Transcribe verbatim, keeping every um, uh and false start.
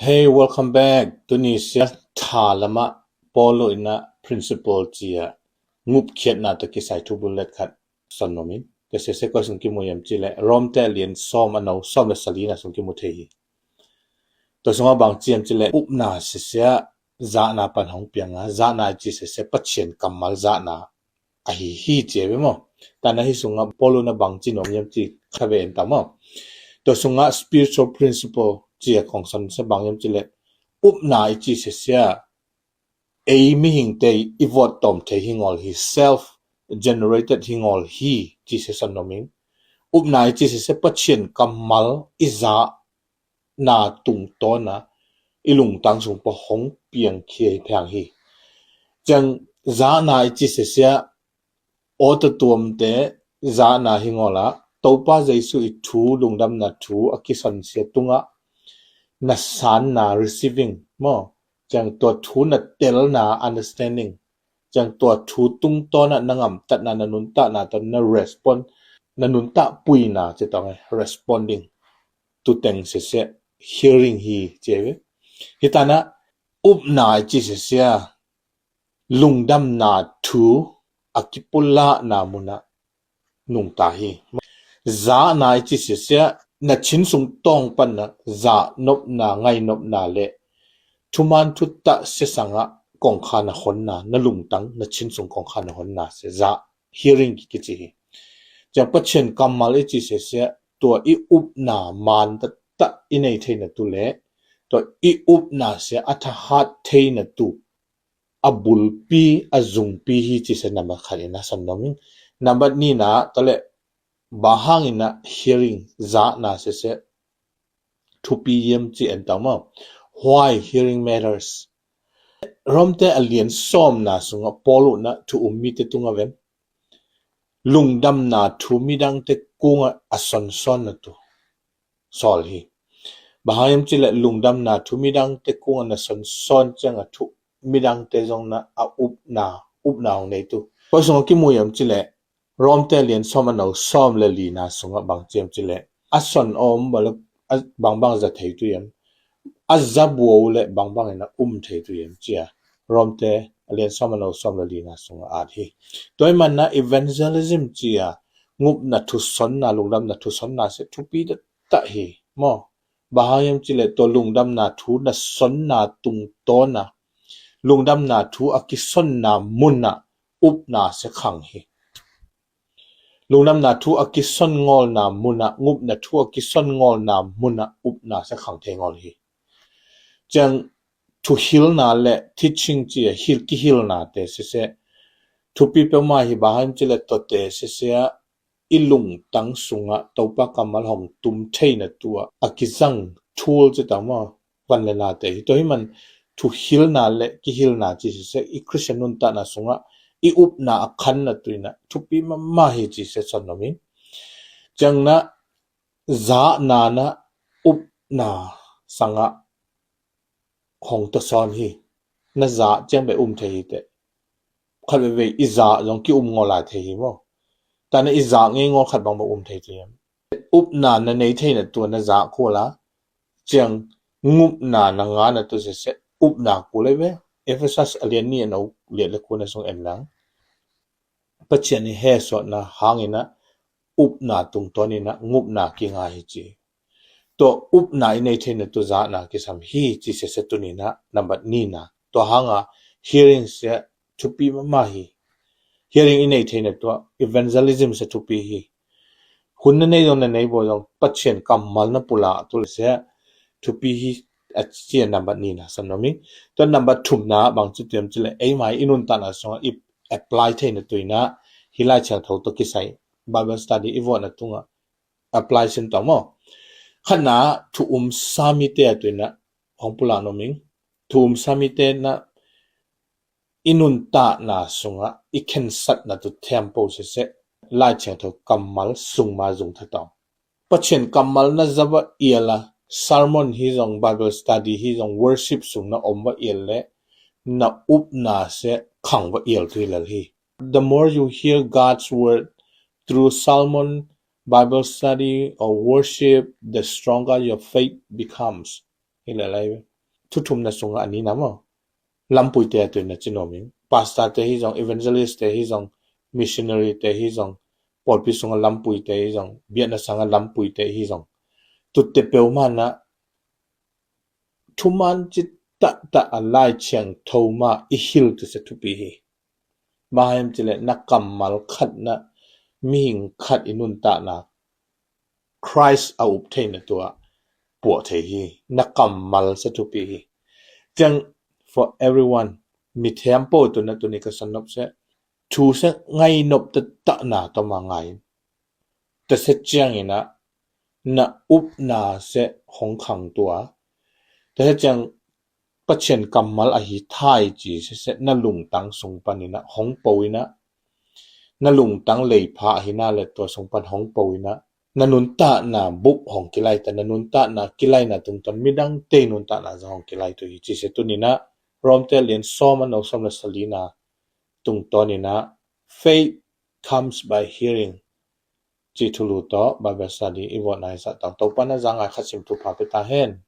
Hey, welcome back. Tuni sia tha lama Paul in a principle cia ngupkhiatna ta kisai thubul let khat son nomin. Ka sia sia koi sung kimu yam ci le Rom te lian som a no som le salina sung kimu thei hi. To sunga bang ciam ci le upna sia sia zahna pan hong pianga, zahna i ci sia sia Pathian kammal zahna ahi hi cia ve maw. Tana hi sunga Paul na bang ci nom yam ci kha ve en ta maw. To sunga spiritual principle cia kong son sia bang yam ci le upna i ci sia sia ei mihingte i vot tom thei hi ngol hi, self generated hi ngol hi ci sia son nomin. Upna i ci sia sia Pathian kammal i zah na tungtawna i lungtang sung pa hong piang khia hi phiang hi. Ciang zahna i ci sia sia awta tuamte zahna hi ngola Topa Jesu i thu lungdamna thu a kison sia tunga na sanna receiving maw. Ciang tua thu na telna understanding. Ciang tua thu tungtawna na ngamtatna na nuntahna ta na respond na nuntah puina ci tong responding to teng sia sia hearing hi cia ve. Hitana upna i ci sia sia lungdamna thu a kipulahna muna nungta hi. Zahna i ci sia sia na chin sung tawng panna zah nopna ngai nopna le thuman thutah sia sanga kongkha na honna na lungtang na chin sung kongkha na honna sia zah hearing kici hi. Ciang Pathian kammal i ci sia sia tua i upna man tatah i nei theina tu le tua i upna sia a thahat theina tu a bulpi a zungpi hi ci sia number khat ina son nomin. Number nina ta le bahang ina hearing zahna sia sia thupi yam ci en ta maw. Why hearing matters. Rom te a lian somna sunga Paul na thu um mite tunga ven lungdamna thu midangte kunga a sonsonna tu sawl hi. Bahang yam ci le lungdamna thu midangte kunga na sonson cianga thu midangte zong na a upna upna hong nei tu. Koi sunga kimu yam ci le Rom te lian som a no som le lina sunga bang ciam ci le a son om bang bang za thei tu yam a za buau le bang bang ina um thei tu yam cia Rom te a lian som a no som le lina sunga at hi. Tua i manna evangelism cia ngupna thu sonna lungdamna thu sonna sia thupi ta hi maw. Bahang yam ci le tua lungdamna thu na sonna tungtawna lungdamna thu a kisonna muna upna sia khang hi. Lungdamna thu a kison ngolna muna ngupna thu a kison ngolna muna upna sia khang thei ngol hi. Ciang thuhilna le teaching cia hil kihilna te sia sia thupi peuhmah hi. Bahang yam ci le tua te sia sia i lungtang sunga Topa kammal hong tum theina tua a kizang thul ci ta maw. Van le late hi tua hi man thuhilna le kihilna ci sia sia i Christian nuntahna sunga i upna a khanna tuina thupi mama hi ci sia son nomin. Ciang na zahna na upna sanga hong ta son hi. Na zah ciang be um thei hi te khat veve i zah zong ki um ngol lai thei hi maw. Tana i zah ngei ngol khat bang ba um thei tu yam. Upna na nei theina tua na zah kula ciang ngupna na ngana tu sia sia upna kula ve. Ephesus a lian ni a no liat le kuna sung en lang Pathian i hesotna hangina upna tungtawnina ngupna kinga hi ci. Tua upna i nei theina tu zahna kisam hi ci sia sia tunina number nina tua hanga hearing sia thupi mama hi. Hearing i nei theina tua evangelism sia thupi hi. Hun na nei zong na nei bo zong Pathian kammal na pula tu le sia thupi hi a cia number nina son nomin. Tua number thumna bang ci tiam ci le eimai i nuntahna sunga i apply theina tuina hi Lai Thiangtho to kisai Bible study i votna tunga apply sin ta maw. Khatna thu um samite a tuina hong pula nomin thu um samite na i nuntahna sunga i khensatna tu thiampo sia sia Lai Thiangtho kammal sungma zung thatawng. Pathian kammal na za va iala sermon hi zong Bible study hi zong worship sung na om va ial le na upna sia khang va ial tu hi lel hi. The more you hear God's word through sermon, Bible study or worship, the stronger your faith becomes. Hi le lai ve. Thu thumna sungah a nihna maw. Lampuite a tuina ci nuam ing. Pastor te hi zong, evangelist te hi zong, missionary te hi zong, pawlpi sungah lampuite hi zong, biakna sangah lampuite hi zong. Tutte peuhmah na thuman ci tahtah a Lai Thiangtho mah i hilh tu se thupi hi. Bang hang hiam cih leh na kammal khat na mihing khat i nuntakna Christ a up theihna tua puah thei hi. Na kammal se thupi hi. Ciang for everyone, mithiam po tu na tuni ka san nop se, thu se ngai nop tahtah na tawh mah ngai in. Tase ciangin ah na upna se hong khang tua. Tase ciang Pathian kammal ahi thai ci sese na lungtang sung panin ah hong po in ah, na lungtang leipha ahi na le tua sung pan hong po in ah, na nuntakna bup hong kilai ta, na nuntakna kilaina tungtawn midangte nuntakna zong hong kilai tu hi ci se tunin ah Romte lian sawm a neu sawm le salina tungtawnin ah faith comes by hearing ci thulu tawh Bible study i vawtna i zahtak. Topa na zangai khat sim thupha pia ta hen.